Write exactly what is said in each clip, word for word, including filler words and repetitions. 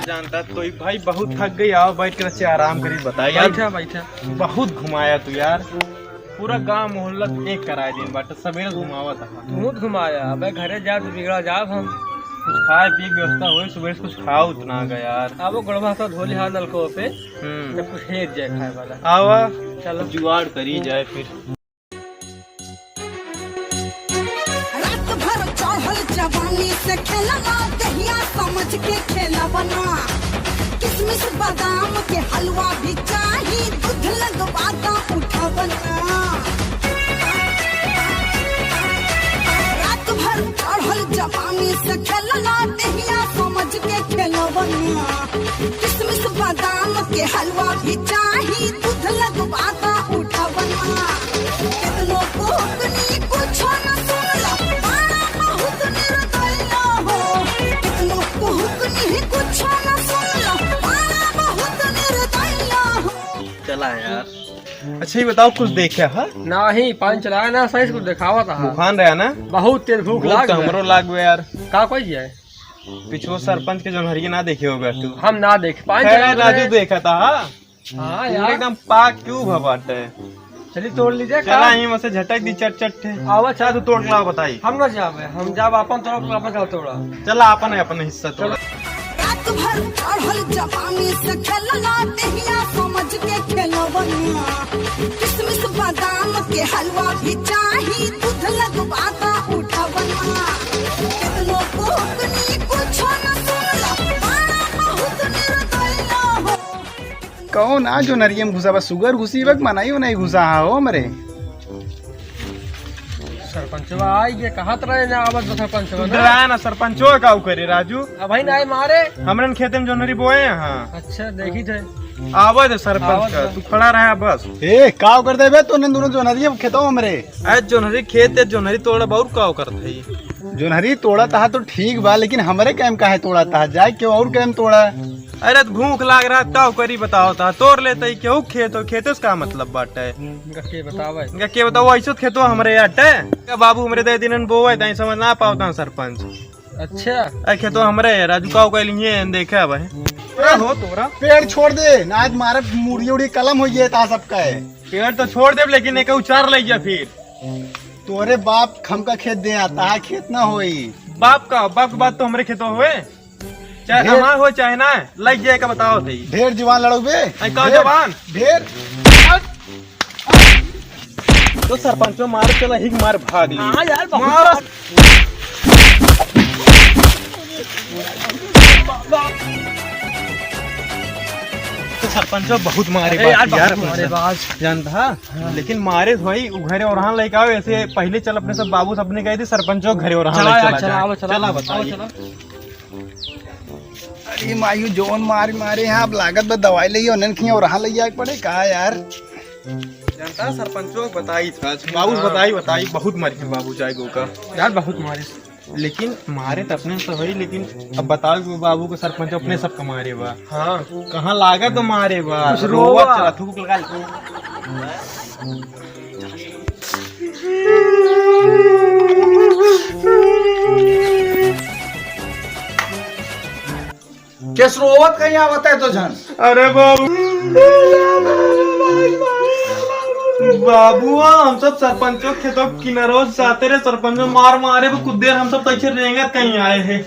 जानता तो ई भाई बहुत थक गई, आओ बैठ के अच्छे आराम करी, बताई यार। बैठा, बैठा। बहुत घुमाया तू यार, पूरा गांव मोहल्ला एक कराए दिन बाटे, सवेरे घुमावा था। बहुत घुमाया, अबे घरे जा तो बिगड़ा जाब हम। कुछ खाए पिए की व्यवस्था होई, सुबह से कुछ खाओ उतना का यार। अब वो गोड़वा हाथ धो ली हाथ नलको पे, हम्म। तब कुछ हेज जाए खाए वाला। आवा, चलो। जुगाड़ करी जाए फिर। रात भर चढ़ल जवानी से खेलना, दहिया समझ के खेलवना। किशमिश बादाम के हलवा भी चाही, दूध लगवा दा उठवना। रात भर चढ़ल जवानी से खेलना, दहिया समझ के खेलवना। किशमिश बादाम के हलवा भी चाही, दूध लगवा दा उठवना। कितनो कुहकनी कुछो न सुनला, बड़ा बहुत निर्दयना हो। कितनो कुहकनी कुछो न सुनला, बड़ा बहुत निर्दयना हो। चला यार। अच्छा, ये बताओ, कुछ देखे हा? नाही, पानी चलाया ना, सही से कुछ देखावा था। तूफान रहा ना? बहुत तेज भूख भूख लाग तो गया। हमरो लाग गया यार। का कोई है? पिछुआ सरपंच के जोनहरिया ना देखे होगा तू। हम ना देखे, पानी खैर, चला रहे। राजू देखा था, हाँ? हाँ पूरा यार। एकदम पाक क्यों भबाटे। चली तोड़ लीजिए, चला का? यहीं में से झटक दी चट चट थे। आवा, चला तू तोड़ के लावा बताई। हम ना जावे, हम जाब अपन तोड़ के वापस आओ तोड़ा। चला अपन है, अपन हिस्सा तोड़ा। रात भर चढ़ल जवानी से खेलना, दहिया समझ के खेलवना। किशमिश बादाम के हलवा भी चाही, दूध लगवा दा उठवना। कितनो कोकनी कुछो न सुनला, बड़ा बहुत निर्दयना हो। कौन आ जोनहरिया में घुसा बा? सुगर घुसी बा कि मनई उनई घुसा हा हो हमरे? सरपंचवा आई, ये कहत रहे ना आवत बा सरपंचवा तू ना। डरा ना, सरपंचवा का करे राजू? अब भाई ना आए मारे। हमरन खेते में जोनहरी बोए हैं। अच्छा, देखी थे। आवे दे सरपंच आवत का, बा। तू खड़ा रहा बस। ए, काव कर देबे तू, उन्हें दोनों जोनहरी खेतवा हमरे। अरे जोनहरी खेत है, जोनहरी तोड़ा बहुत काव करत है। जोनहरी तोड़ा तहा तो ठीक बा, लेकिन हमरे कैम काहे तोड़ा तहा? जाए केहू और कैम तोड़ा। अरे तो भूख लाग रहा, ताव करी बताओ ता, तोड़ लेते ही केहू खेत हो, खेते से का मतलब बाटे? इनका के बतावे? इनका के बताओ, ऐसे तो खेतो हमरे याटे। का बाबू हमरे दे दिनन बोवे, ताई समझ ना पावता सरपंच। अच्छा। ए खेतो हमरे है, राजू काव कह लिए, देखे अब है। ए हो तोरा। पेड़ छोड़ दे, ना आज मारे मुड़ी उड़ी कलम हो गया ता सबका है। पेड़ तो छोड़ देब, लेकिन एक उचार ले जा फिर। तोरे बाप हमका खेत दे आता है, खेत ना होई। बाप का, बाप के बात तो हमरे खेतो होए। चाहे ढेर हमार हो चाहे ना, लग जाए का बताओ थे। ढेर जवान लड़ौबे। आई का ढेर, जवान? ढेर। तो सरपंचो मार चला ही मार भाग ली। हाँ यार, बहुत मार। तो सरपंचो बहुत मारे अरे बाप यार, यार, बहुत मारे अपने बाप। जानता है? हाँ। लेकिन मारे भाई उघरे और हाँ लेके आओ ऐसे पहले चल अपने सब बाबू सबने कह दी सरपंचो घरे और हाँ चला लेके यार, चला चला, जाए। आओ, चला, चला आओ, बताइए। चला। अरे मायू, जौन मार मारे हैं, आप लागत बा दवाई लइया, उन्हन खिया और हाँ लइया के पड़े का यार? जनता सरपंचो बताई था, बाबू हाँ। बताई, बताई, बहुत मारी है बाबू जाए गो का। यार, बहुत मारे। लेकिन मारे तो अपने सब है, लेकिन अब बताओ कि बाबू को सरपंच अपने सब का मारे बा। हाँ। कहाँ लागत बा मारे बा? कुछ रोवा रोवा। चला, थूक लगा ले। केस रोवत कहीं आवत है तो झन। अरे बाबू। बाबू, हम सब सरपंचो के खेतों के किनारो जाते रहे, सरपंचो मार मारे, वो कुछ देर हम सब कैसे रेंगत कहीं आए हैं।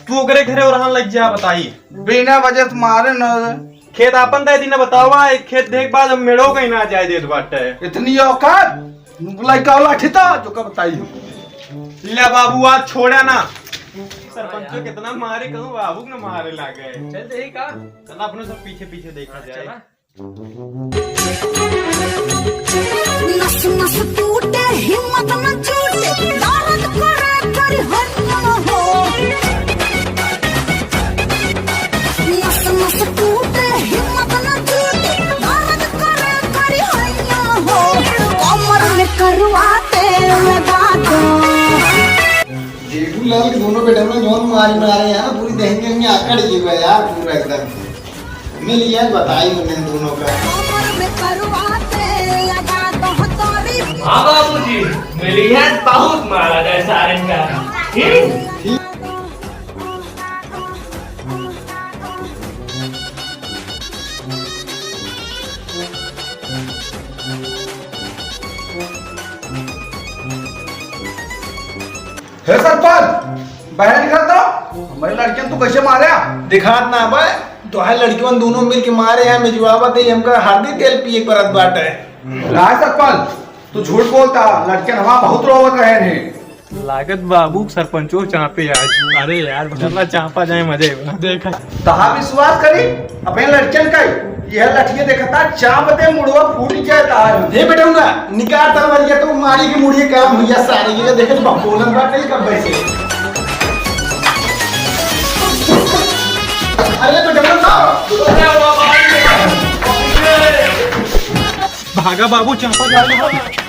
तू ओकरे घरे और लग जा, बताई। बिना वजह से मारे न। खेत आपन दे दी ना, बतावा, एक खेत देख बाद हम मेड़ो कहीं ना जाए देत बाटे। इतनी औकात? लइका वाला ठिता, जो का बताई। ले बाबू, आज छोड़ा ना। सरपंचो कितना मारे, कहूँ बाबू के ना मारे लागे। चल दे का? चला, अपने सब पीछे पीछे देखा जाए। चला। नस नस टूटे, हिम्मत न छूटे, दर्द करे करी हन्ना हो। नस नस टूटे, हिम्मत न छूटे, दर्द करे करी हन्ना हो। कमर में करुआ तेल लगा दो। जीतू लाल के दोनों बेटा में जौन मारी मारे हैं, पूरी देह में आकड़ गई बा यार, पूरा एकदम। मिल गया, बताई उन्हें दोनों का। कमर में करुआ तेल लगा दो तोरी। हाँ बाबूजी, मिली है, बहुत मारा जाए सारे का। हम्म? ठीक। हे सरपंच, बाहर निकल तो। हमारे लड़कियन तू कैसे मारे? दिखात ना बे, तोहार लड़कियन दोनों मिल के मारे हैं, मिजवावत है, हमका हरदी तेल पिए के परत बाटे। ना सरपंच, तू झूठ बोलता, लड़कियन हमार बहुत रोवत रहे हैं। लागत बाबू सरपंचो चापे आज। अरे यार, भला चापा जाए, मजे बा। देखा। तहा विश्वास करी अपने लड़कियन का, यह लठिया देखता, चाप दे, मुड़वा फूट जाए तहा। हे बेटौना, निकाल तलवरिया तो मारी के मुड़िए काम हुइया सारे, ये देखे तो बोलन बाटे कब से। अरे बेटौना, भागा बाबू, चापा जाए।